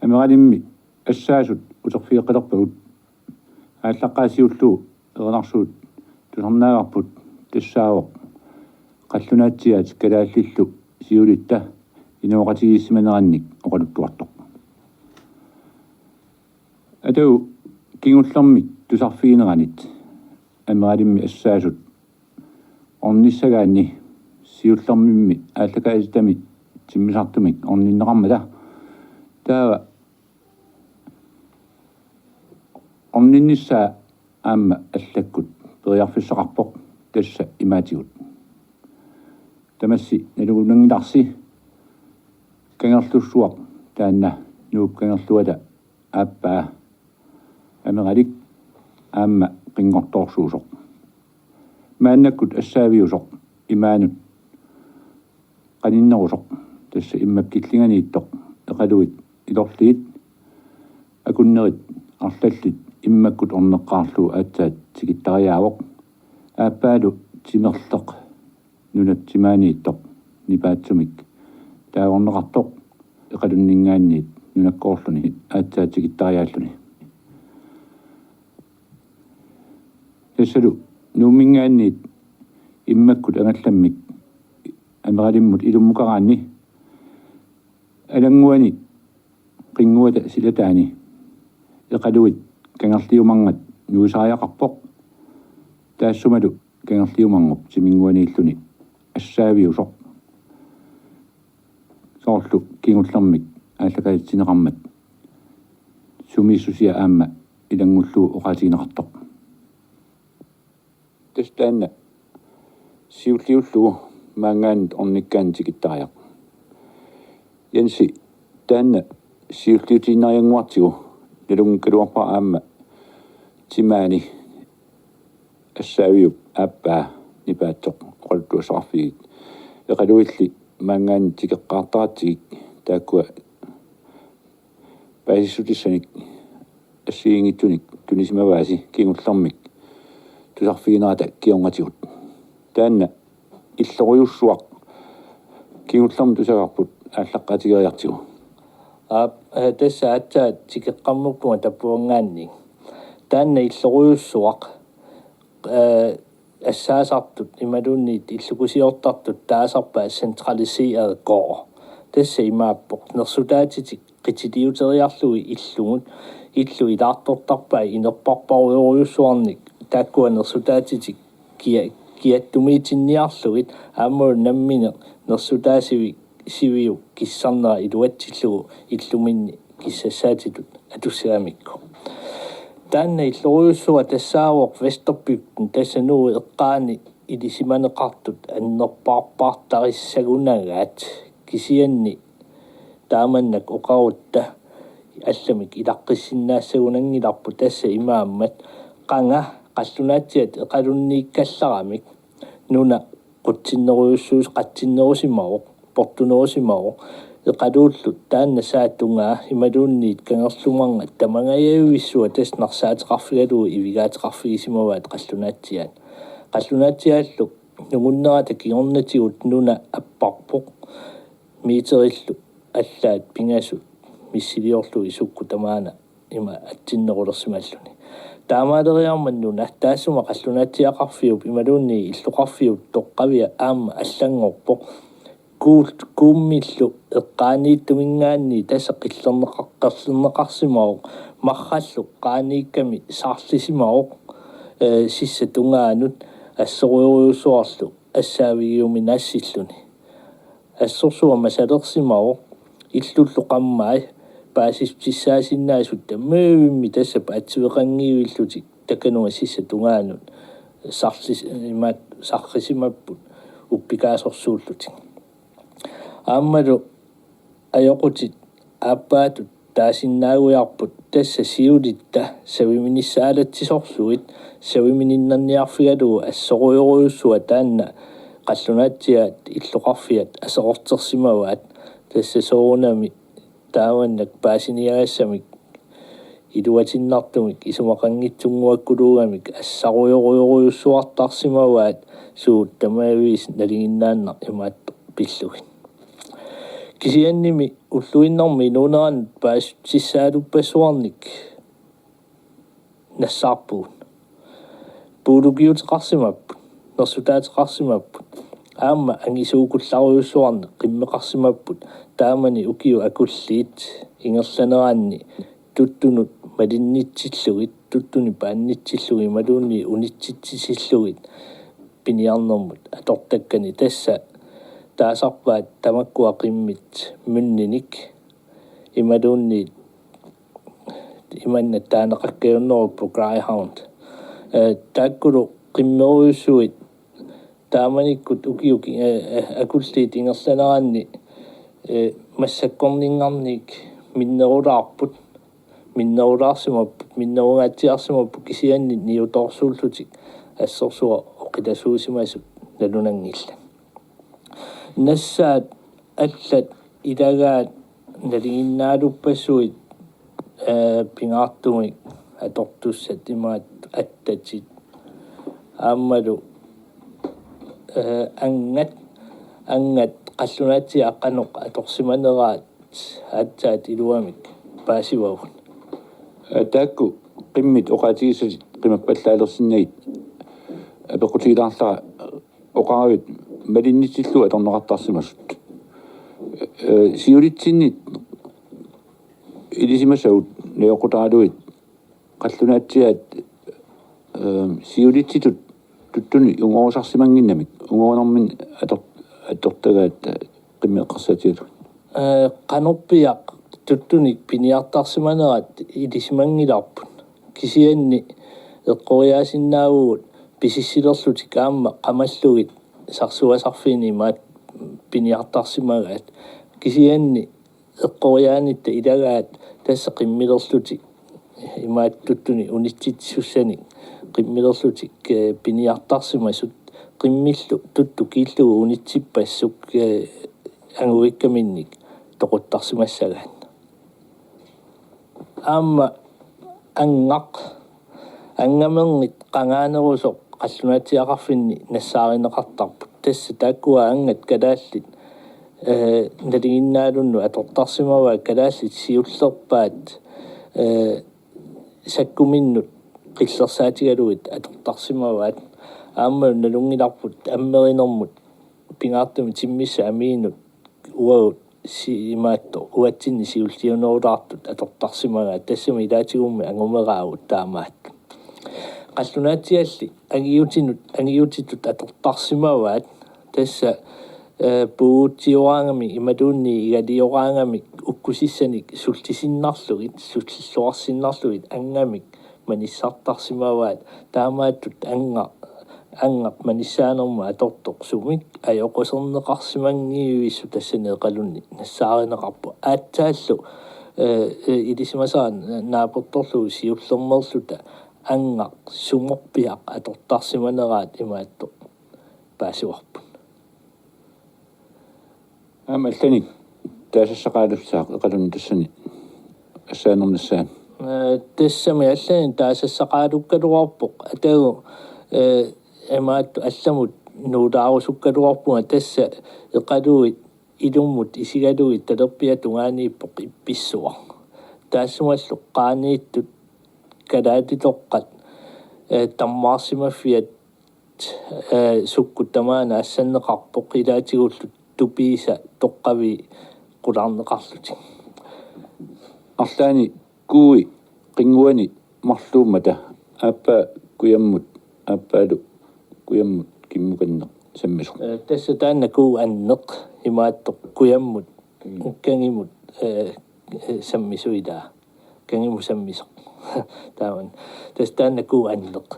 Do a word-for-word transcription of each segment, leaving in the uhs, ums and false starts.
Ameralimmi assaasut uterfigeqqilerpagut. Aallaqqaasiullu erinarsuut tusarnaagarput tassaavoq qallunaatsiaat kalaallillu siulitta inooqatigiissimanerannik oqaluttuartoq. Atagu kingullermik tusarfigineranit Ameralimmi assaasut ornissagaanni siullermimmi aallakaatitami timmisartumik orninneqarmata. Taava orninnissaa aamma allakkut periarfissaqarpoq, tassa imaatigut. Tamassi nalugunanngilarsi kangerlussuaq taanna Nuup Kangerluata aappaa Ameralik aamma qinngortoorsuusoq. Maannakkut assaaviusoq imaanut qaninnerusoq, tassa immap killinganiittoq, eqaluit ilorliit akunnerit arlallit immakkut orneqqaarlugu aatsaat tikittariaavoq. Aappaalu timerleq nunap timaaniittoq nipaatsumik taagorneqartoq eqalunninngaanniit nunakkoorluni aatsaat tikittariaalluni. Tassalu Nuumminngaanniit immakkut angallammik Ameralimmut ilummukaraanni alannguani qinnguata silataani eqaluit kangerliumarngat nuisariaqarpoq. Taassumalu kangerliumarngup timinnguaniilluni assaaviusoq soorlu kingullermik aallakaatitsineqarmat sumiissusia aamma ilanngullugu oqaatigineqartoq. Tassa taanna siulliullugu maanngaanniit ornikkaanni tikittariaq. Jensi, taanna siulliutiinnariannguartigu nalunngikkaluarpara aamma timaani assaaviup aappaa nipaatsoq oqaluttuassaqarfigit. Eqaluilli maanngaanniit tikeqqaartaratsigik taakkua paasissutissanik assigiinngitsunik tunisimavaasi kingullermik tusarfiginerata kingornatigut. Taanna illorujussuaq kingullermik tusagarput aallaqqaatigeriartigu. Aap, eh, tassa aatsaat tikeqqammerpunga tappavanngaanniit. Taanna illorujussuaq, eh, assaasartut imaluunniit illukusiortartut taasarpaat centraliseret gård. Tassa imaappoq: nersutaatitik qitiliuteriarlugit illumut, illut ilaartortarpai inerparparujorujussuarnik, taakkua nersutaatitik kia-, kiattumiitinniarlugit aammalu nammineq nersutaasivi-, siviup kissarnera iluatsillugu illuminni kissassaatitut atussagamikku. Taanna illorujussuaq tassaavoq Vesterbygden, tassa Nuup eqqaani ilisimaneqartut annerpaarpaartarissagunagaat, kisianni taamannak oqarutta allamik ilaqqissinnaassagunanngilarput, tassa imaammat: Qanga qallunaatsiat eqalunniikkallaramik nuna qutsinnerujussuus-, qatsinnerusimavoq, portunerusimavoq, eqaluullu taanna saat tungaa imaluunniit kangerlumarnga tamangajajuissuaq tassa narsaateqarfigalugu ivigaateqarfigisimavaat qallunaatsiaat. Qallunaatsiaallu nungunnerata kingornatigut nuna apparpoq, meterillu allaat pingasut missiliorlugit sukkut tamaana ima atsinnerulersimalluni. Taamaaleriarmat nuna taassuma qallunaatsiaqarfiup imaluunniit illoqarfiup toqqavia aamma allanngorpoq. Kuul-, kuummillu eqqaaniittuminngaanniit tassa qillerneqar-, qillerneqarsimavoq, marrallu qaaniikkami saarlisimavoq, eh, sissap tungaanut assorujorujussuarlu assaavigiuminassilluni. Assorsuaq masalersimavoq, illullu qammai paasissutissaasinnaasut tamarmik tassa paatsiveqanngivillutik takanunga sissap tungaanut sarlis-, imaat sarrisimapput uppikaasorsuullutik. Aammalu ajoqutit aappaatut taasinnaagujaarput, tassa siulitta saviminissaalatsisorsuit savimininnarniarfigalugu assorujorujussuaq taanna Qallunaatsiaat illoqarfiat aserortersimavaat, tassa soorunami taamannak paasiniagassamik iluatinnartumik isumaqanngitsunnguakkuluugamik assarujorujorujussuartarsimavaat, suut tamaviisa nalinginnaannaq imaattoq pillugit. Kisiannimi ulluinnarmi inuuneranut paasissutissaaluppassuarnik nassaarpugut. Puulukiuteqarsimapput, nersutaateqarsimapput, aamma angisuukullarujussuarnik qimmeqarsimapput, taamani ukiut akulliit ingerlaneranni tuttunut malinnitsillugit, tuttunik paannitsillugit imaluunniit unitsitsisillugit piniarnermut atortakkani. Tassa taasarpaat tamakkua qimmit myndinik imaluunniit imannak taaneqakkajunneruvoq greyhound. Eh, taakkulu qimmerujussuit taamanikkut ukiut, eh, eh, akulliit ingerlaneranni, eh, massakkorninngarniit minnerulaarput, minnerulaarsimapput, minnerungaatsiarsimapput, kisianni niutoorsuullutik assorsuaq oqilasuusimasut nalunanngillat. Nassaat allat ilagaat nalinginnaaluppassuit, eh, pingaartumik atortussat imaattoq attatit aammalu, eh, anngat, anngat qallunaatsiaat qanoq atorsimaneraat aatsaat iluamik paasivavut. Eh, taakku qimmit oqaatigissatit qimappallaalersinnagit apeqqutigilaarlara oqaruit malinnitsillugu atorneqartarsimasut. Eh, siulitsinnit ilisimasagut najoqqutaralugit qallunaatsiaat, eh, siulitsitut tuttunik ungorusaarsimannginnamik ungorunerminni ator-, atortagaat, eh, qimmit eqqarsaatigalugit. Eh, qanorpiaq tuttunik piniartarsimanerat ilisimanngilarput. Kisianni eqqoriaasinnaavugut pisissilerlutik aamma qamallugit sarsuasarfiini imaattoq piniartarsimagaat. Kisianni eqqoriaanitta ilagaat tassa qimmilerlutik imaattoq tuttunik unitsitsisussanik qimmilerlutik, eh, piniartarsimasut, qimmillu tuttut kiillugu unitsippassuk, eh, anguikkaminnik toquttarsimassagaat. Aamma angaq, angamerngit qangaanerusoq qallunaatsiaqarfinni nassaarineqartarput. Tassa taakkua angat kalaallit, eh, nalinginnaalunnut atortarsimavaat, kalaallit siullerpaat, eh, sakkuminnut qillersaatigalugit atortarsimavaat. Aamma nalunngilarput ammerinermut pingaartumik timmissat amiinut uagut si-, imaattoq uatsinni siulliunerulaartut atortarsimagaat, tassami ilaatigummi angumeraagut taamaattut. Qallunaatsialli angiutinut, angiutitut atortarsimavaat, tassa, eh, puugutsiuaangamik imaluunniit igalioraangamik ukkusissanik sullisinnarlugit, sullilluarsinnarlugit angamik manissartarsimavaat, taamaattut anga-, angaq manissaanermut atortoq sumik ajoquserneqarsimanngivissoq tassani Eqalunni nassaarineqarpoq. Aatsaallu, eh, eh, ilisimasara naapertorlugu siullermeerluta angaq sumorpiaq atortarsimaneraat imaattoq paasivarput. Aamma allanik taasassaqaalussaaq Eqalunni tassani assaanernissaani. Eh, tassami allanik taasassaqaalukkaluarpoq. Atagu, eh, imaattoq allamut nuulaarusukkaluarpunga, tassa Eqaluit ilummut isigalugit talerpiata tungaaniippoq ippissuaq. Taassumalu qaaniittut kalaalitoqqat, eh, tammaarsimaffiat, eh, sukkut tamaana assanneqarpoq ilaatigullu tupiisa toqqavii qularneqarlutik. Arlaanni kuui qinnguani marluummata aappaa kujammut, aappaalu kujammut kimmukanneq sammisoq. Eh, tassa taanna kuu anneq imaattoq kujammut kangimut, eh, eh, sammisoq ilaa. Kangimut sammisoq. Taamani. Tassa taanna kuu anneq.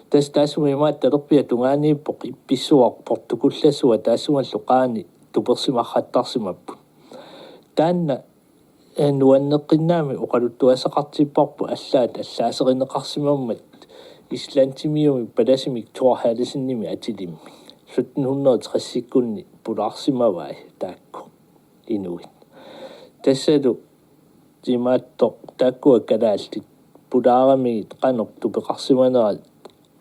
Tassa taassuma imaattoq talerpiata tungaaniippoq ippissuaq portukullassua, taassumalu qaani tupersimarrattarsimapput. Taanna, eh, nuanneqqinnaamik oqaluttuassaqartipparput allaat allaaserineqarsimammat Islandimiumik palasimik Thor Hallessenimik atilimmik. sytten hundrede og tres-ikkunni pulaarsimavai taakku inuit. Tassalu imaattoq taakkua kalaallit pulaaramigit qanoq tupeqarsimanerat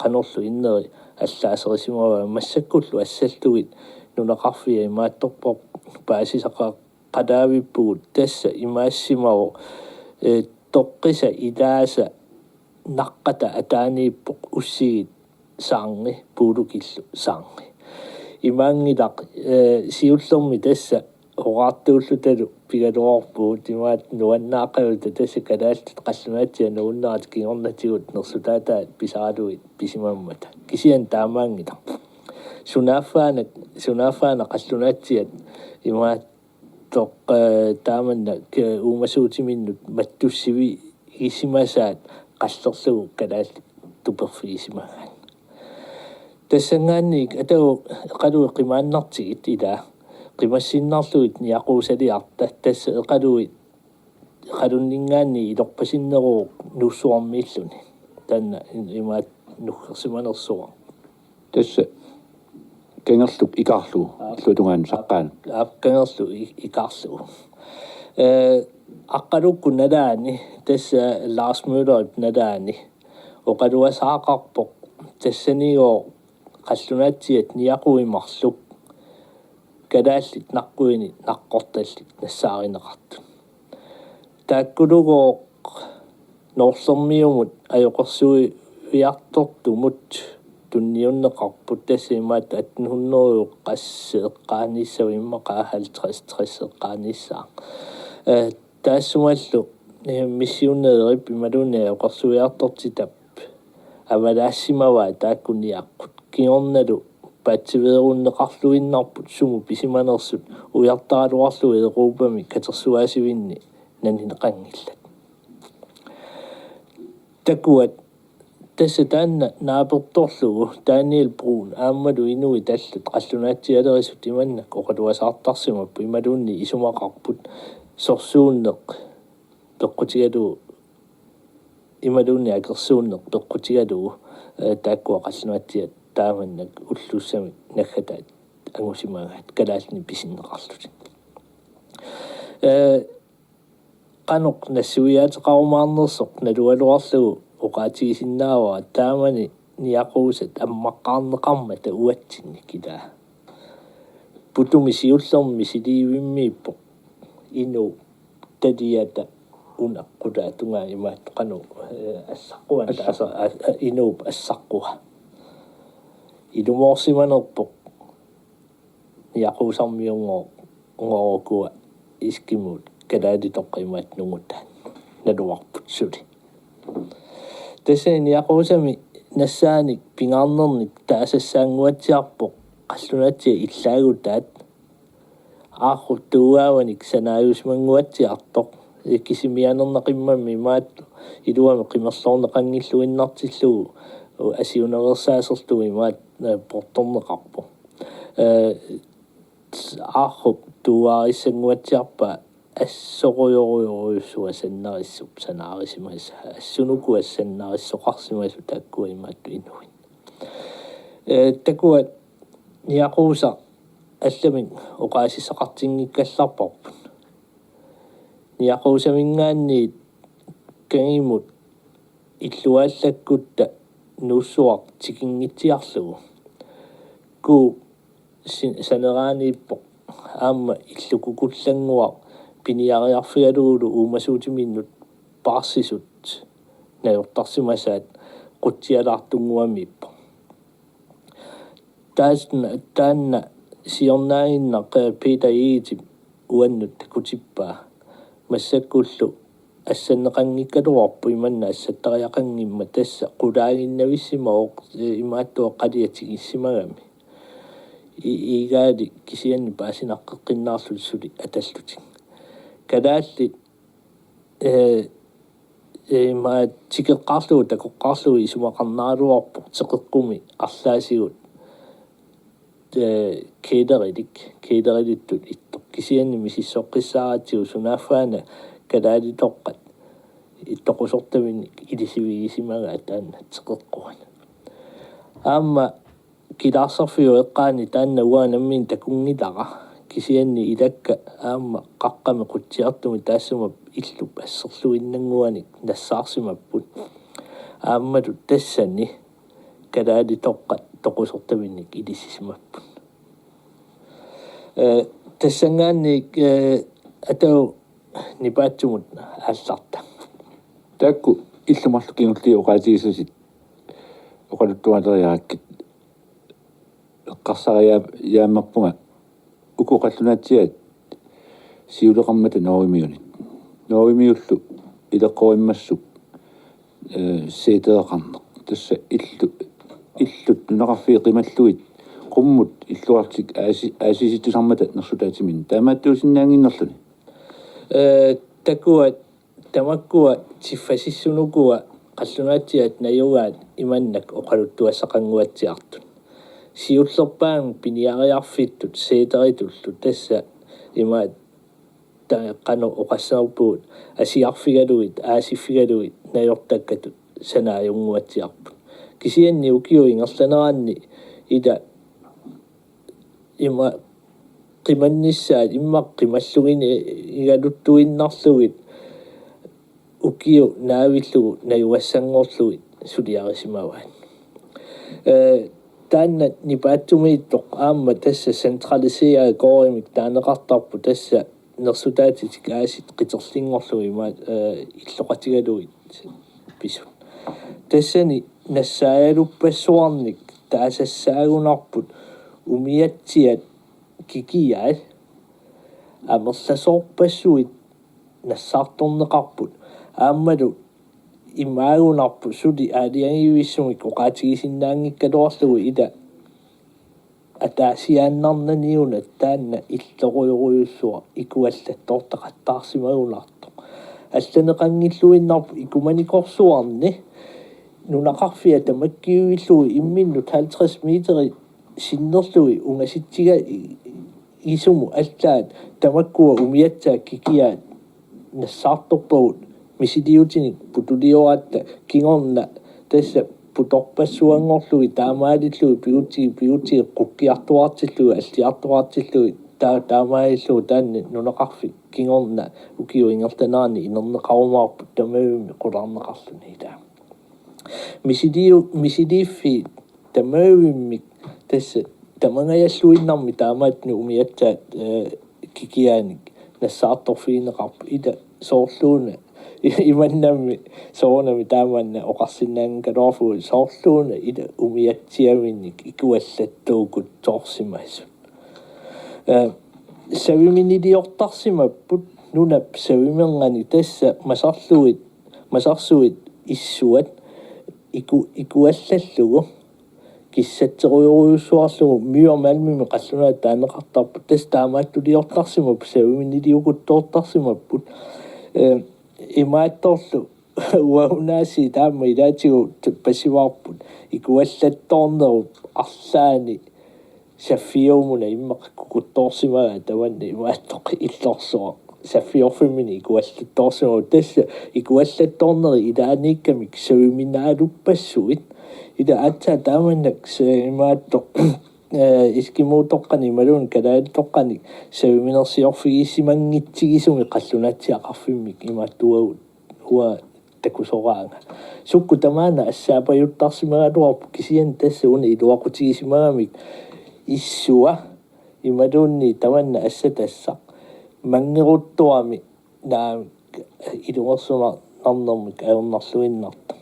qanorlu inneri allaaserisimavai. Massakkullu assallugit nunaqarfia imaattorpoq paasisaqaqataavippugut, tassa imaassimavoq, eh, toqqisa ilaasa naqqata ataaniippoq ussigit saarngi, puulukillu saarngi. Imaanngilaq, eh, siullermik tassa oqartuullutalu pigaluarpugut imaattoq nuannaaqaluta tassa kalaallit qallunaatsiaq nuunnerata kingornatigut nersutaataat pisaralugit pisimammata. Kisianni taamaanngilaq. Sunaaffaana, sunaaffaana qallunaatsiat imaattoq, eh, taamanna, eh, uumasuutiminnut mattussivigisimasaat qallerlugu kalaallit tuperfigisimagaat. Tassanngaanniit atagu eqaluit qimaannartigit ilaa, qimassinnarlugit niaquusaliarta, tassa eqaluit, eqalunninngaanniit ilorpasinneruvoq Nuussuarmiilluni. Taanna imaattoq nuggersimanersuaq. Tassa kangerluk ikaarlugu, aap, illuatungaanut saqqaanut. Aap, kangerluk i-, ikaarlugu. Eh, Aqqalukkut nalaani, tassa Lars Møllerip nalaani, oqaluasaaqarpoq, tassanigooq qallunaatsiat niaquit marluk kalaallit naqquini naqqortallit nassaarineqartut. Taakkulugooq Noorlermiumut ajoqersuiartortumut tunniunneqarput, tassa imaattoq atten hundrede qassit eqqaaniissavimma, qaa halvtreds tres eqqaaniissaaq. Eh, taassumalu, eh, missionerip imaluunniit ajoqersuiartortitap avalaassimavaa taakku niaqqut. Kingornalu paatsiveerunneqarluinnarput sumut pisimanersut ujartaraluarlugu Europami katersugaasivinni nanineqanngillat. Takuat, tassa taanna naapertorlugu Daniel Bruun aammalu inuit allat qallunaatsialerisut imannak oqaluasaartarsimapput imaluunniit isumaqarput sorsuunneq peqqutigalugu imaluunniit akersuunneq peqqutigalugu, eh, taakkua qallunaatsiat taamannak ullussamik naggataat angusimagaat kalaallinik pisinneqarlutik. Eh, qanoq nassuiaateqarumaarnersoq nalugaluarlugu oqaatigisinnaavara taamani niaquusat ammaqqaarneqarmata uatsinnik ilaa. Putumi siullermi misiliivimmiippoq inuup taliata una qulaatungaa imaattoq qanoq, eh, assaqqua, tassa, taasa, a-, a-, inuup assaqqua. Ilumoorsimanerpoq niaquusarmiunngooq, -ngoorukua eskimot kalaalitoqqat imaattoq nungutaat naluarput suli. Tassani niaquusami nassaanik pingaarnernik taasassaannguatsiarpoq qallunaatsiat illaagutaat, Aarrup tuugaavanik sanaajusimannguatsiartoq, eh, kisimianernaqimmammi imaattoq iluamik qimerloorneqanngilluinnartillugu asiunaveersaaserlugu imaattoq, eh, portorneqarpoq. Eh, Aarrup tuugaarissannguatsiarpaa assorujorujorujussuaq sannarissup sanaarisimasaa, assunuku assannarissoqarsimasoq taakkua imaattoq inuit. Eh, takuat niaquusaq allamik oqaasissaqartinngikkallarparput. Niaquusaminngaanniit kangimut illuaallakkutta Nuussuaq tikinngitsiarlugu. Kuup si-, saneraaniippoq aamma illukukullannguaq piniariarfigalugulu uumasuutiminnut paarsisut najortarsimasaat qutsialaartunnguamiippoq. Taasna, taanna siornaaginnaq Peter Egedep uannut takutippaa. Massakkullu assanneqanngikkaluarpoq imanna assattariaqanngimmat, tassa qulaaginnavissimavoq, eh, imaattoq qaliatigissimagami. I-, igaali kisianni paasinaqqeqqinnaarlutik suli atallutik. Kalaallit, eh, eh, ima tikeqqaarlugu takoqqaarlugu isumaqarnaraluarpoq teqeqqumi arlaatigut, eh, kælerillit, kælerilittut ittoq. Kisianni misissoqqissaaratsigu sunaaffaana kalaalitoqqat ittoqusortaminnik ilisivigisimagaat taanna teqeqquat. Aamma Kilaarsarfiup eqqaani taanna uanga nammineq takunngilara, kisianni ilakka aamma qaqqami qutsiartumi taassuma illup asserluinnannguanik nassaarsimapput. Aammalu tassani kalaalitoqqat toqusortaminnik ilisimapput. Ee, tassanngaanniit, ee, Atau nipaatsumut aallarta. Taakku illumarlu kingulliit oqaatigisatit oqaluttualeriarakkit eqqarsariaammerpunga uku qallunaatsiaat siuleqarmata Norgemiunit. Norgemiullu ileqqorimmassuk, ee, seetereqarneq. Tassa illu-, illut nunaqarfiit qimallugit qummut illuartik aasi-, aasisittusarmata nersutaatiminnut. Taamaattuusinnaannginnerluni. Ee, takuat tamakkua tiffasissunukua qallunaatsiaat najugaat imannak oqaluttuassaqannguatsiartut. Siullerpaamik piniariarfittut seeteritullu tassa imaat ta-, qanoq oqassanerpugut asiarfigalugit, aasiffigalugit najortakkatut sanaajunnguatsiarput. Kisianni ukiup ingerlaneranni ila ima qimannissaat immaqa qimalluginigaluttuinnarlugit ukiut naavillugu najugassanngorlugit suliarisimavaat. Ee, taanna nipaatsumiittoq aamma tassa centraliseret gårdimik taaneqartarpoq, tassa nersutaatitik aasit qiterlinngorlugit imaat, ee, illoqatigalugit pisut. Tassani nassaajaluppassuarnik taasassaagunarput umiatsiat kikiaat amerlasoorpassuit nassaartorneqarput. Aammalu imaagunarpoq suli aalajangiivissumik oqaatigisinnaanngikkaluarlugu ila ataasiaannarnaniuna taanna illorujorujussuaq ikuallattoortaqattaarsimagunartoq. Allaneqanngilluinnarpoq ikumanikorsuarni nunaqarfia tamakkiuillugu imminnut halvtreds meteri sinnerlugit ungasitsiga i-, isumut allaat tamakkua umiatsaat kikiaat nassaartorpagut misiliutinik putulioratta kingorna tassa putorpassuanngorlugit taamaalillugit pigutsigit pigutsigit qukkiartuartillugit alliartuartillugit taa-, taamaalillugit taanna nunaqarfik kingorna ukiup ingerlanerani inerneqarumaarput tamavimmi qularneqarluni ilaa. Misiliu-, misiliiffiit tamavimmik tassa tamangajalluinnarmik taamaattunik umiatsaat, ee, kikiaanik nassaartorfigineqarput ila soorluuna imannammi soorunami taamanna oqarsinnaanngikkaluarpugut soorluuna ila umiatsiaminnik ikuallattuukutsoorsimasut. Ee, saviminiliortarsimapput nunap savimerngani tassa masarlugit, masarsuit issuat iku-, ikuallallugu kissatserujorujussuarlugu Myhrmalmimi qallunaatut taaneqartarput tassa taamaattuliortarsimapput saviminiliukuttoortarsimapput. Ee, imaattorlu uagunaasiit taama ilaatigut passivaarput ikuallattoornerup arlaani saffiumuna immaqa kukuttoorsimagaa tamanna imaattoq illorsuaq saffiorfimmini ikuallattoorsimagaa tassa ikuallattoorneri ilaaniikkamik saviminaaluppassuit ila aatsaat taamannak sa-, imaattoq, ee, eskimotoqqanik imaluunniit kalaalitoqqanik saviminersiorfigisimanngitsigisunik qallunaatsiaqarfimmik imaattuagut uanga takusoraanga. Sukkut tamaana assaapajuttarsimagaluarpoq kisianni tassa una iluaqutigisimagami issua imaluunniit tamanna assatassaq manngeruttorami naamik ilungersunarnermik ajornarluinnartoq.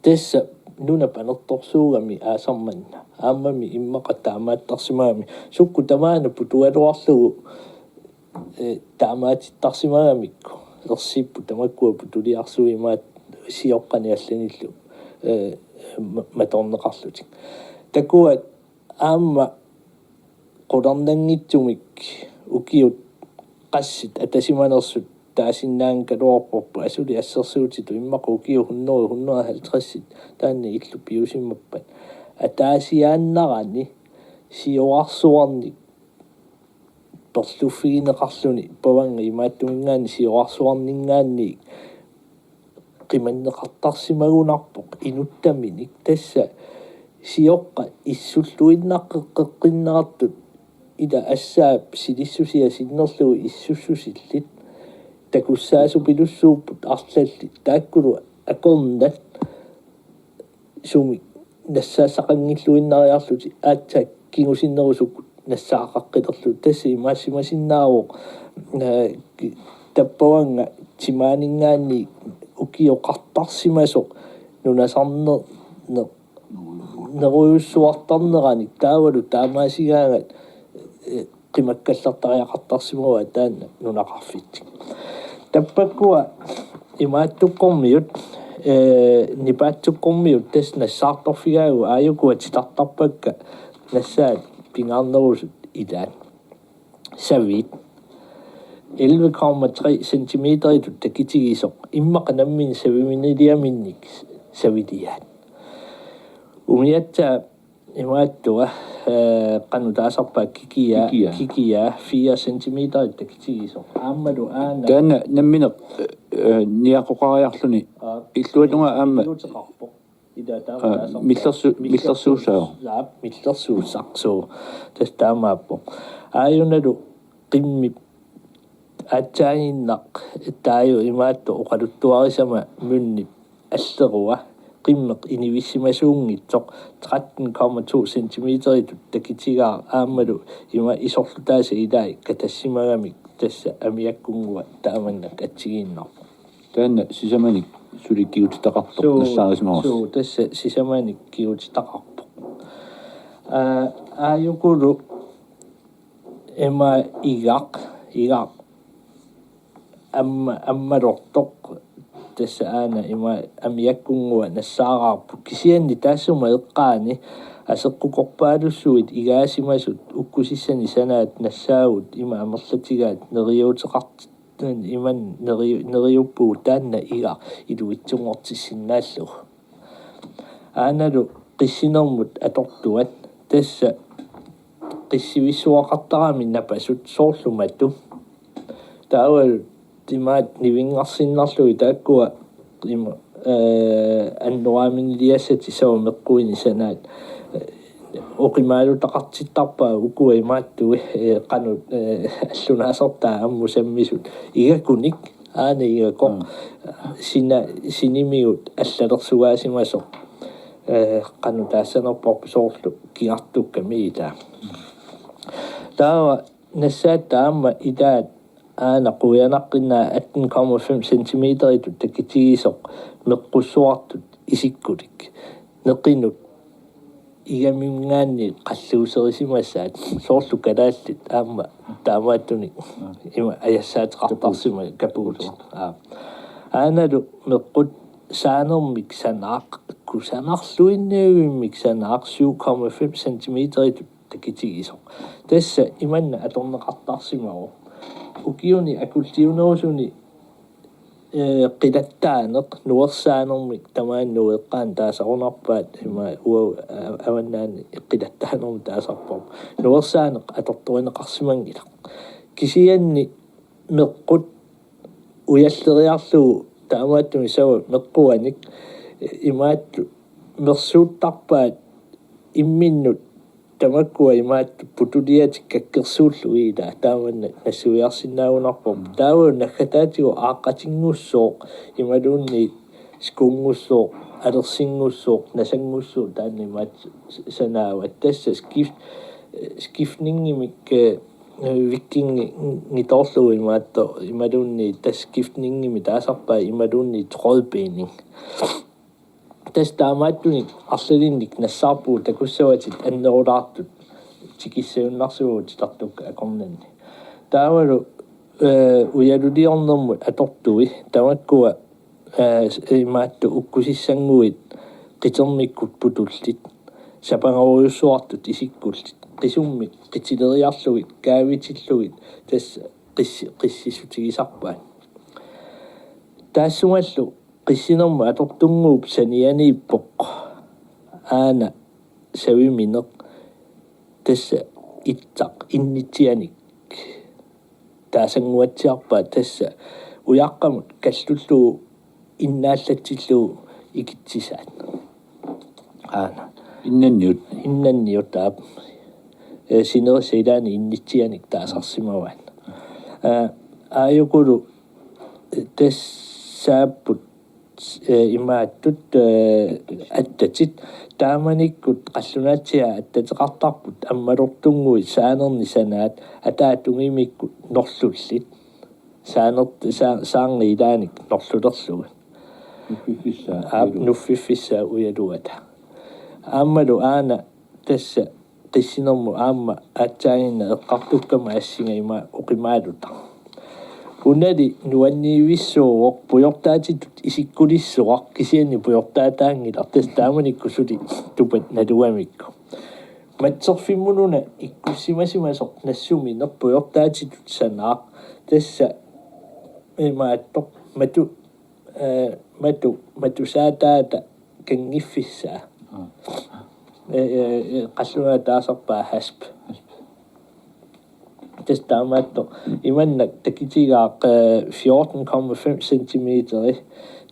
Tassa nuna panertorsuugami aasaq manna aammami immaqa taamaattarsimagami sukkut tamaana putugaluarlugu ee, taamaatittarsimagamikku ersipput tamakkua putuliarsuit imaattoq sioqqani allanillu, ee, ma-, matorneqarlutik. Takuat aamma qularnanngitsumik ukiut qassit atasimanersut taasinnaanngikkaluarparput asuli assersuutitut immaqa ukiut hundrede, hundrede halvtredsit taanna illu piusimappat ataasiaannarani siorarsuarnik perluffigineqarluni pavanga imaattuminngaanniit siorarsuarninngaanniit qimanneqartarsimagunarpoq inuttaminik tassa Sioqqat issulluinnaqqeqqinnaartut ila assaap silissusia sinnerlugu issussusillit takussaasupilussuupput arlallit taakkulu akornat sumik nassaassaqanngilluinnariarlutik aatsaat kingusinnerusukkut nassaaqaqqilerlutik tassa imaassimasinnaavoq tappavannga timaaninngaanniit ukioqartarsimasoq nunasarnerneq nerujussuartarneranik taavalu taamaasigaangat qimakkallartariaqartarsimavaa taanna nunaqarfitsik. Tappakkua imaattukkormiut nipaatsukkormiut tassa nassaartorfigaagut aajukua titartarpakka nassaat pingaarnerusut ilaat. Saviit elleve komma tre centimeteritut takitigisoq immaqa nammineq saviminiliaminnik saviliaat. Umiatsaap imaattua qanoq taasarpaat kikiaa kikiaa fire centimeterit takitigisoq aammalu aana. Taanna nammineq niaqoqariarluni illuatungaa aamma. Ila taama taasarpaat millersu- millersuussaaq. Aap, millersuussaq suu. Tassa taamaappoq. Aajunalu qimmip aatsaaginnaq taaju imaattoq oqaluttuarisama munnip allerua qimmeq inivissimasuunngitsoq tretten komma to centimeteritut takitigaaq aammalu ima isorlutaasa ilai katassimagamik tassa amiakkunngua taamannak atsigiinnarpoq. Taanna sisamanik suli kigutitaqartoq nassaarisimavoq. Suu tassa sisamanik kigutitaqarpoq. Aajukulu ima igaq igaq amma ammalortoq tassa aana ima amiakkunngua nassaaraarput kisianni taassuma eqqaani aseqqukorpaalussuit igaasimasut ukkusissani sanaat nassaagut ima amerlatigaat neriuuteqart- ima neri- neriuppugut taanna igaq iluitsunngortissinnaallugu. Aanalu qissinermut atortuat tassa qissivissuaqartarami napasut soorlu matu. Taavalu timaat nivinngarsinnarlugit taakkua ima annoraaminiassat tissava meqquini sanaat oqimaalutaqartittarpaa ukua imaattui qanoq allunaasartaa ammut sammisut igakunik aana igakoq sina sinimigut allalersugaasimasoq qanoq taassanerparput soorlu kigartukkami ilaa. Taava nassaat taama ilaat aana quianaqqinnaa atten komma fem centimeteritut takitigisoq meqqussuartut isikkulik neqinut igaminngaanniit qalluuserisimasaat soorlu kalaallit aamma taamaattunik ima ajassaateqartarsimapput kapuutit. Aanalu meqqut saanermik sanaaq kusanarluinnavimmik sanaaq syv komma fem centimeteritut takitigisoq. Tassa imanna atorneqartarsimavoq. Ukiuni akulliunerusuni qilattaaneq nuersaanermik tamaani nueqqaani taasarunarpaat ima uagut avannaani qilattaanermik taasarparput. Nuersaaneq atortorineqarsimanngilaq. Kisianni meqqut ujalleriarlugu taamaattumik sava meqquanik imaattoq mersuuttarpaat imminnut tamakkua imaattoq putuliatik kakkersuullugit ilaa taamanna nassuiarsinnaagunarparput. Taava naggataatigut aaqqatinngussuuq imaluunniit skuunngussuuq alersinngussuuq nasanngussuuq taanna imaattoq sanaavat tassa skift- skiftningimik vikingitoorlugu imaattoq imaluunniit tassa skiftningimik taasarpaat imaluunniit trådbinding. Tassa taamaattunik arlalinnik nassaarpugut takussavatit annerulaartut tikissagunarsivugut titartukkat akornanni. Taavalu ujaluliornermut atortui tamakkua imaattoq ukkusissannguit qitermikkut putullit sapangorujussuartut isikkullit qisummik qitileriarlugit kaavitillugit tassa qissi- qississutigisarpaat. Taassumalu qissinermut atortunnguup sanianiippoq aana savimineq tassa itsaq innitsianik taasannguatsiarpaat tassa ujaqqamut kallullugu innaallatsillugu ikitsisaat. Aana. Innanniut. Innanniut, aap. Ee, sinerissap ilaani innitsianik taasarsimavaat. Ee, aajukulu, ee, tassaapput, ee, imaattut, ee, attatit. Taamanikkut qallunaatsiaat attateqartarput ammalortunnguit saanerni sanaat, ataatunngimikkut norlullit. Saanert-, saa-, saarngi ilaanik norlulerlugit. Nuffiffissaa. Aap, ujalu-, nuffiffissaa ujaluata. Aammalu aana tassa qissinermut aamma aatsaaginnaq eqqartukkama assinga ima oqimaalutaq. Unali nuanniivissuuvoq, pujortaatitut isikkulissuaq, kisianni pujortaataanngilaq, tassa taamanikkut suli tupat nalugamikku. Matserfimmut una ikkussimasimasoq nassumineq pujortaatitut sanaaq, tassa imaattoq matu-, ee, matu-, matusaataata kanngiffissaa. Aa. Ee, ee, ee, qallunaat taasarpaat hasp. Hasp. Tassa taamaattoq imannak takitigaaq, ee, fjorten komma fem centimeteri.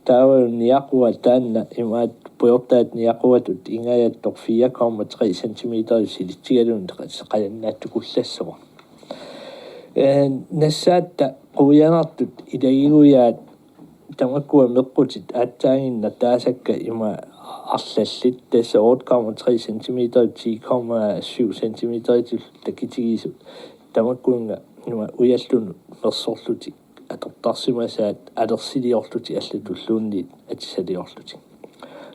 Taava niaqua taanna imaattoq pujortaata niaquatut ingajattoq fire komma tre centimeter silitsigalugu qajannaattukullassuaq. Ee, nassaatta quianartut ilagigujaat tamakkua meqqutit aatsaaginnaq taasakka ima arlallit, tassa otte komma tre centimeter, ti komma syv centimeter takitigisut, tamakkunnga ima ujallunut mersorlutik atortarsimasaat alersiliorlutik allatulluunniit atisaliorlutik.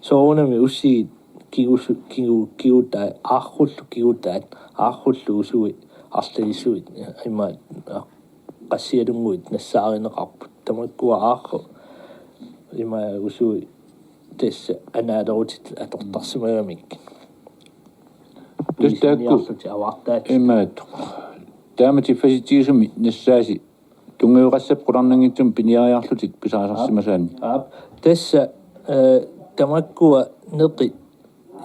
Soorunami ussigit kigusu-, kigu-, kigutaa-, aarrullu kigutaat, aarrullu usui arlalisuit ima qassialunnguit nassaarineqarput. Tamakkua aarru ima usui tassa anaalerutit atortarsimagamikkit. Tassa taakku uisinniarlutik avartaat. Imaattoq. Taama tiffasitsigisumik nassaasi tunngaveqassappat qularnanngitsumik piniariarlutik pisarisarsimasaannik. Aap. Tassa, ee, tamakkua neqit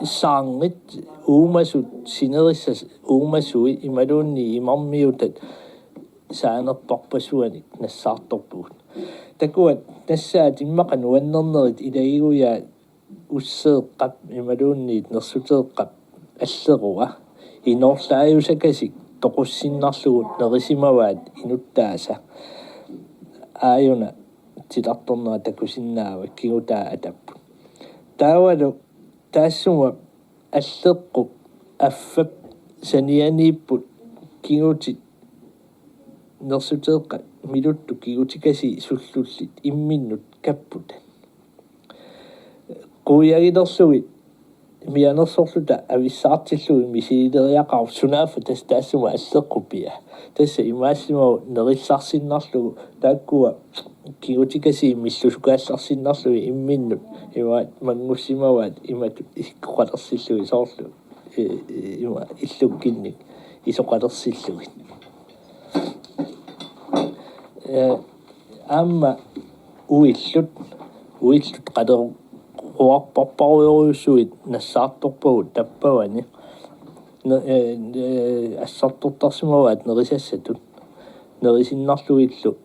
saarngit uumasut sinerissat uumasui imaluunniit imarmiutat saanertorpassuanik nassaartorpugut. Takuat nassaat immaqa nuannernerit ilagigujaat usseeqqap imaluunniit nersuteeqqap allerua. Inoorlaajusakasik toqussinnarlugu nerisimavaat inuttaasa. Aajuna titartornera takusinnaavat, kigutaa atapput. Taavalu taassuma alleqqut affap sanianiipput kigutit nersuteeqqat miluttut kigutikasii sullullit imminnut kapputat. Quiagilerlugit mianersorluta avissaartillugit misilileriaqarput, sunaaffa tassa taassuma alleqqut pia. Tassa imaassimavoq nerillarsinnarlugu taakkua kigutikasii millusukaallarsinnarlugit imminnut ima manngussimavaat imatut isikkoqalersillugit soorlu, ee, ee, ima illukkinnik isoqalersillugit. Ee, aamma uillut, uillut qaleruarparparujussuit nassaartorpagut tappavani. Ne-, ee, ee, assartortarsimavaat nerisassatut. Nerisinnarlugillu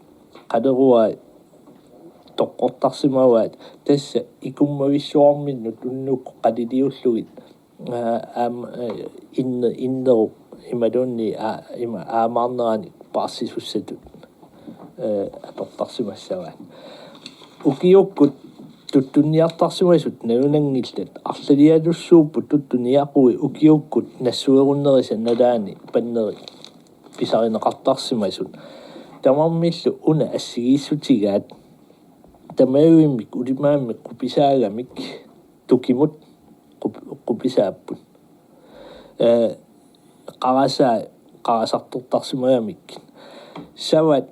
qaleruai toqqortarsimavaat, tassa ikummavissuarminnut unnukkut qaliliullugit, aa, aam-, ee, inne-, innerup imaluunniit aa-, ima aamaarneranik paarsisussatut, ee, atortarsimassavaat. Ukiukkut tuttunniartarsimasut nalunanngillat, arlalialussuupput tuttut niaqui ukiukkut nassuerunnerisa nalaani panneri pisarineqartarsimasut. Tamarmillu una assigiissutigaat tamavimmik ulimaammik qupisaagamik tukimut qup-, qupisaapput. Ee, qarasaa qarasartortarsimagamikkit. Savat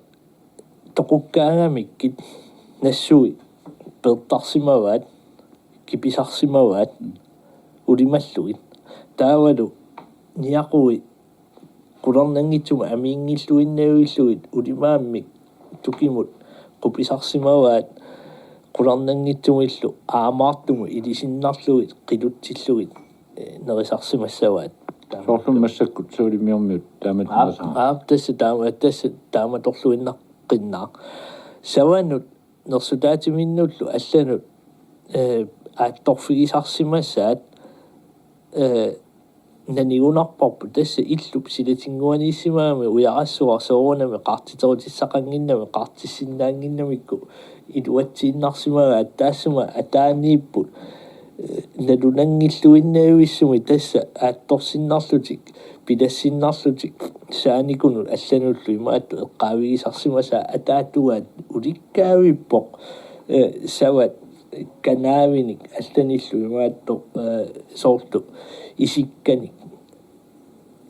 toqukkaangamikkit nassui peertarsimavaat, kipisarsimavaat ulimallugit. Taavalu niaqui qularnanngitsumik amiinngilluinnavillugit ulimaammik tukimut qupisarsimavaat, qularnanngitsumillu aamaartumut ilisinnarlugit qilutsillugit, ee, nerisarsimassavaat. Soorlu massakkut Savalimmiormiut taamatut. Aap, aap, tassa taama-, tassa taamatorluinnaqqinnaaq. Savanut nersutaatiminnullu allanut, ee, aattorfigisarsimasaat Ee, nanigunarparput tassa illup silatinnguaniissimagami ujarassuaq soorunami qaartiterutissaqannginnami qaartissinnaannginnamikku iluatsiinnarsimagaat taassuma ataaniipput, ee, nalunanngilluinnavissumik tassa aattorsinnarlutik, pilassinnarlutik, saanikunut allanullu imaattoq eqqaavigisarsimasaat ataatugaat ulikkaavippoq, ee, savat kanaavinik allanillu imaattoq, ee, soorlu isikkanik.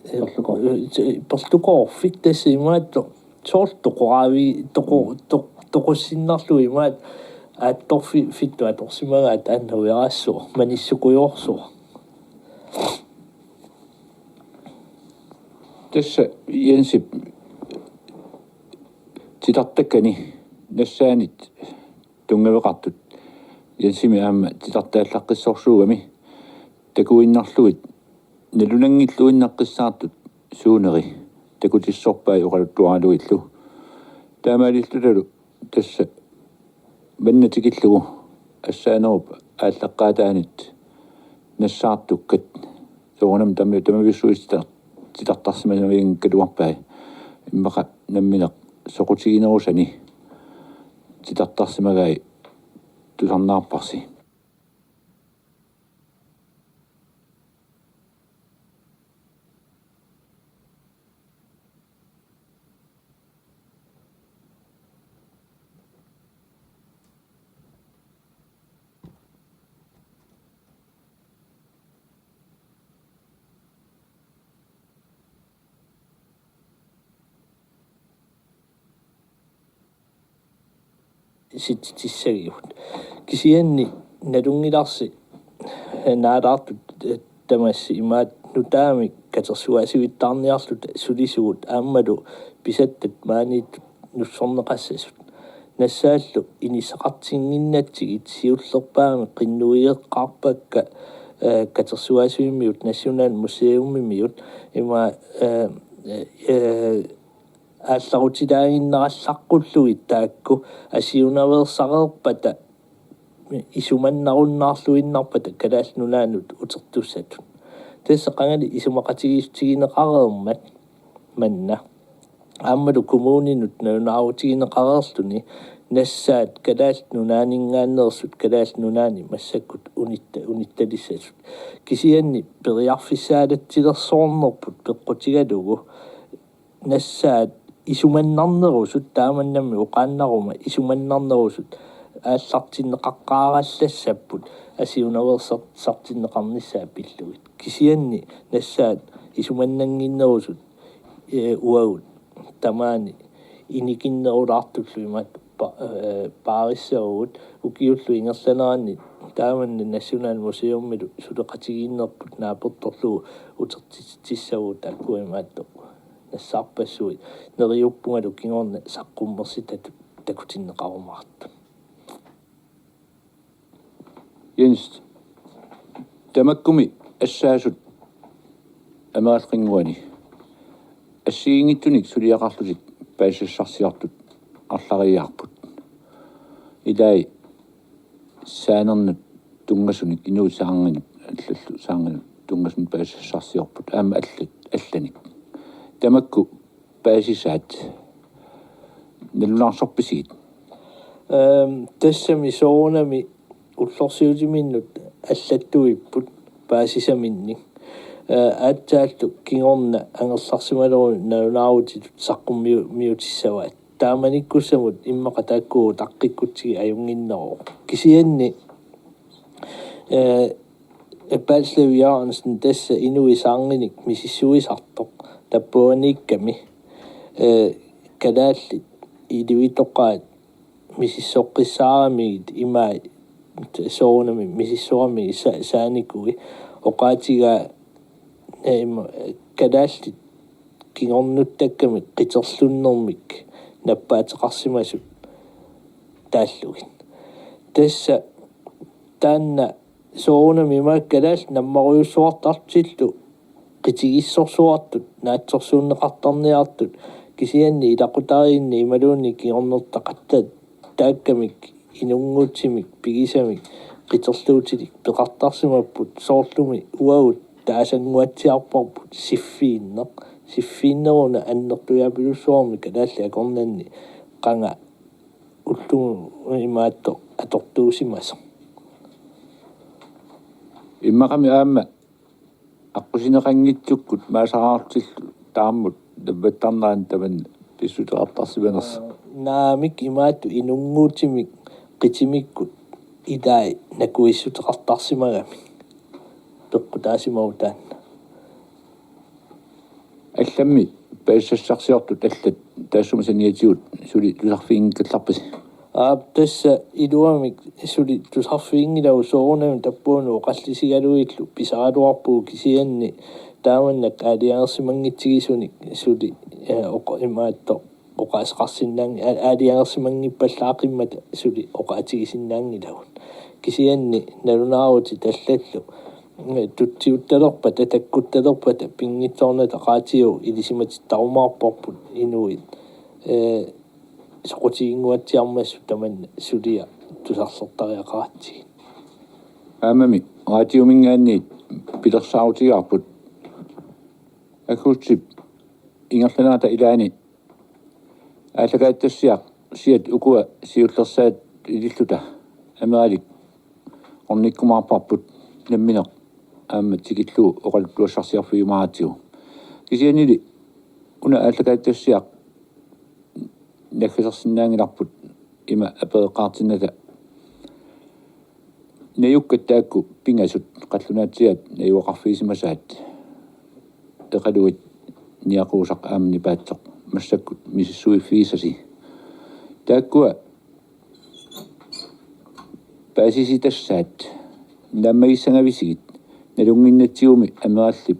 Ee, Perlukoorfik. Ee, perlukoorfik tassa imaattoq soorlu toqoraavi-, toqo-, toq-, toqussinnarlugu imaattoq aattorfi-, -fittut atorsimagaat taanna ujarassuaq, manissukujoorsuaq. Tassa Jensip titartakkani nassaanit tunngaveqartut Jensimi aamma titartaallaqqissorsuugami takuinnarlugit nalunanngilluinnaqqissaartut suuneri takutissorpai oqaluttuaralugillu. Taamaalillutalu tassa manna tikillugu assaanerup aallaqqaataanit nassaartukkat soorunami tami-, tamavissuit titar-, titartarsimavinngikkaluarpai. Immaqa nammineq soqutiginerusani titartarsimagai tusarnaarparsi. Sitsitsissagivut. Kisianni nalunngilarsi naalaartut tamassi imaattoq nutaamik katersugaasivittaarniarluta sulisugut aammalu pisattat maaniittut nussorneqassasut. Nassaallu inissaqartinnginnatsigit siullerpaamik qinnuigeqqaarpakka, ee, katersugaasivimmiut Nationalmuseumimiut ima, ee, ee, aallarutilaannginnerallaqqullugu taakku asiunaveersareerpata isumannarunnaarluinnarpata Kalaallit Nunaannut utertussatut. Tassa qangali isumaqatigiissutigineqareermat manna. Aammalu kommuninut nalunaarutigineqareerluni nassaat Kalaallit Nunaanninngaanneersut Kalaallit Nunaanni massakkut unitta-, unittalissasut. Kisianni periarfissaalatsilersoornerput peqqutigalugu nassaat isumannarnerusut, taamannami oqaannaruma isumannarnerusut aallartinneqaqqaarallassapput asiunaveersar-, -sartinneqarnissaat pillugit. Kisianni nassaat isumannannginnerusut, ee, uagut tamaani inikinnerulaartullu imaattoq pa-, ee, paarissavugut ukiullu ingerlaneranni taamanna Nationalmuseumilu suleqatigiinnerput naapertorlugu utertitsissavugut taakku imaattoq nassaarpassuit, neriuppungalu kingorna saqqummersitatut takutinneqarumaartut. Jens, tamakkumi assaasut ameralqinnguani assigiinngitsunik suliaqarlutik paasisassarsiortut arlariiaarput. Ilai saanernut tunngasunik, inuit saarnginut, allallu saarnginut tunngasunik paasisassarsiorput aamma allat, allanik. Tamakku paasisaat nalunaarsorpisigit? Ehm, tassami soorunami ullorsiutiminnut allattuipput paasisaminnik. Ee, aatsaallu kingorna angerlarsimaleruni nalunaarutitut saqqummiu-, -miutissavaat. Taamanikkussamut immaqa taakku utaqqikkutsigit ajunnginneruvoq. Kisianni, ee, Pals Levi Jørgensen tassa inuit saarnginik misissuisartoq tappavaniikkami, ee, kalaallit ilivitoqaat misissoqqissaaramigit imai soorunami misissoramigit sa-, saanikui oqaatigaa, ee, ima, kalaallit kingornuttakkamik qiterlunnermik nappaateqarsimasut taallugit. Tassa taanna soorunami ima kalaallit nammarujussuartarlutillu qitigissorsuartut naatsorsuunneqartarniartut, kisianni ilaqutariinni imaluunniit kingornertaqattaat taakkamik inunngutsimik pigisamik qiterluutilik peqartarsimapput, soorlumi uagut taasannguatsiarparput siffiinneq. Siffiinneruna annertuiaapilussuarmik kalaallit akornanni qanga ullugu imaattoq atortuusimasoq. Immaqami aamma aqqusineqanngitsukkut maasaraartillu taammut navvattarnerani tamanna pissuteqartarsimanersoq. Naamik, imaattoq inunnguutimik qitimikkut ilai nakuissuteqartarsimagamik peqqutaasimavoq taanna. Allammi paasisassarsiortut allat taassuma saniatigut suli tusarfiginngikkallarpisi? Aap, tassa iluamik suli tusarfiginngilagut, soorunami tappavunut oqallisigalugillu pisaraluarpugut, kisianni taamannak aalajangersimanngitsigisunik suli, eh, oq-, imaattoq oqaaseqarsinnaanngi-, aa-, aalajangersimanngippallaaqqimmata suli oqaatigisinnaanngilagut. Kisianni nalunaarutit allallu, eh, tutsiuttalerpata, takkuttalerpata pinngitsoornata radiu ilisimatittarumaarparput inuit, eh, soqutiginnguatsiarmassuk tamanna suliaq tusarlertariaqaratsigit. Aammami radiuminngaanniit pilersaarutigaarput. Aggustip ingerlanerata ilaani aallakaatitassiaq siat ukua siullersaat ililluta ameralik ornikkumaarparput nammineq aamma tikillugu oqaluttuassarsiorfigiumaaratsigu. Kisiannili una aallakaatitassiaq naggasersinnaanngilarput ima apereqqaartinnata: Najukkat taakku pingasut qallunaatsiaat najugaqarfigisimasaat, Eqaluit Niaquusaq aamma Nipaatsoq, massakkut misissuiffigisasi. Taakkua paasisitassaat naammagissagavisigit nalunnginnatsigumi amerallip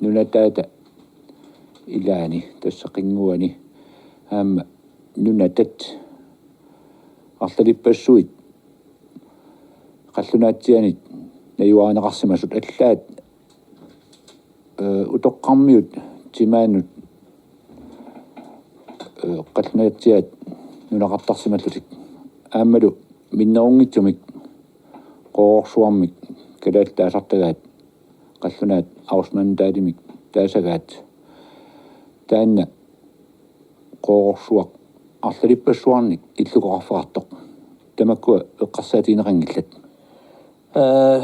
nunataata ilaani, tassa qinnguani aamma nunatat arlalippassuit qallunaatsiaanit najuarineqarsimasut, allaat, eh, utoqqarmiut timaannut, eh, qallunaatsiaat nunaqartarsimallutik. Aammalu minnerunngitsumik Qoororsuarmik kalaallit taasartagaat, qallunaat Ausmandaalimik taasagaat. Taanna Qoororsuaq arlalippassuarnik illukoqarfeqartoq. Tamakkua eqqarsaatigineqanngillat? Aa,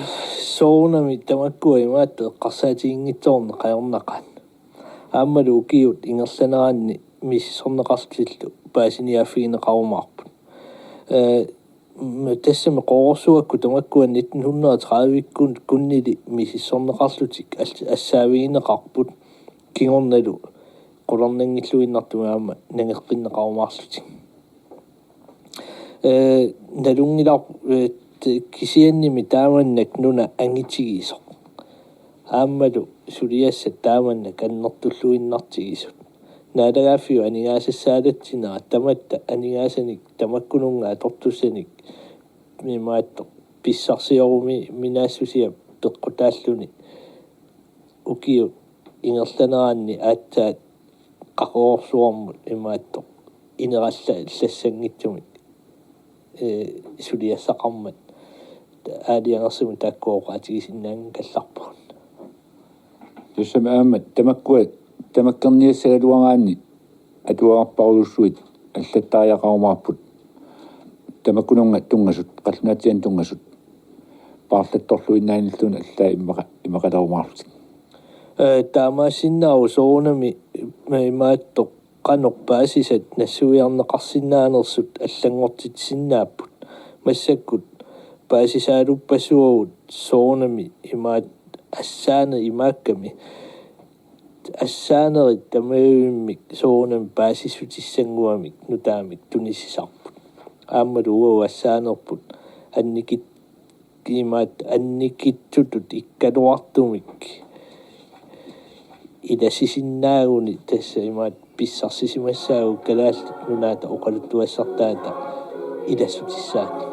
soorunami tamakkua imaattoq eqqarsaatiginngitsoorneq ajornaqaat. Aammalu ukiut ingerlaneranni misissorneqarlutillu paasiniaaffigineqarumaarput. Aa, m-, tassami Qoororsuakkut tamakkua nitten hundrede og tredive-kun-, kunnili misissorneqarlutik al-, assaavigineqarput, kingornalu qularnanngilluinnartumik aamma nangeqqinneqarumaarlutik. Ee, nalunngilar-, ee, te-, kisiannimi taamannak nuna angitigisoq. Aammalu suliassat taamannak annertulluinnartigisut. Naalagaaffiup aningaasassaalatsinerat tamatta aningaasanik tamakkununnga atortussanik imaattoq pissarsioruminaassusia peqqutaalluni ukiut ingerlaneranni aatsaat Qaqororsuarmut imaattoq inerallassanngitsumik, ee, suliassaqarmat aalajangersimut taakkua oqaatigisinnaanngikallarpagut. Tassami aamma tamakkua tamakkerniassagaluaraanni atuagarparujussuit allattariaqarumaarput, tamakkununnga tunngasut, qallunaatsiaanni tunngasut, paarlattorluinnaanilluunniit allaat immaqa-, immaqalerumaarlutik. Ee, taamaassinnaavoq soorunami imaattoq qanoq paasisat nassuiarneqarsinnaanersut allanngortitsisinnaapput. Massakkut paasisaaluppassuagut soorunami imaat assaaneq imaakkami. Assaanerit tamavimmik soorunami paasissutissannguamik nutaamik tunisisarput. Aammalu uagut assaanerput annikit-, imaat annikitsutut ikkaluartumik ilassisinnaaguni, tassa imaat pissarsisimassaagut Kalaallit Nunaata oqaluttuassartaata ilassutissaanik.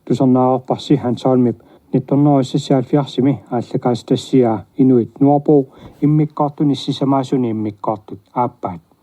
Tusarnaarparsi Hans Holmip nitten hundrede og seksoghalvfjerdsimi aallakaatitassiaa Inuit Nordbro immikkoortuni sisamaasuni immikkoortut aappaat.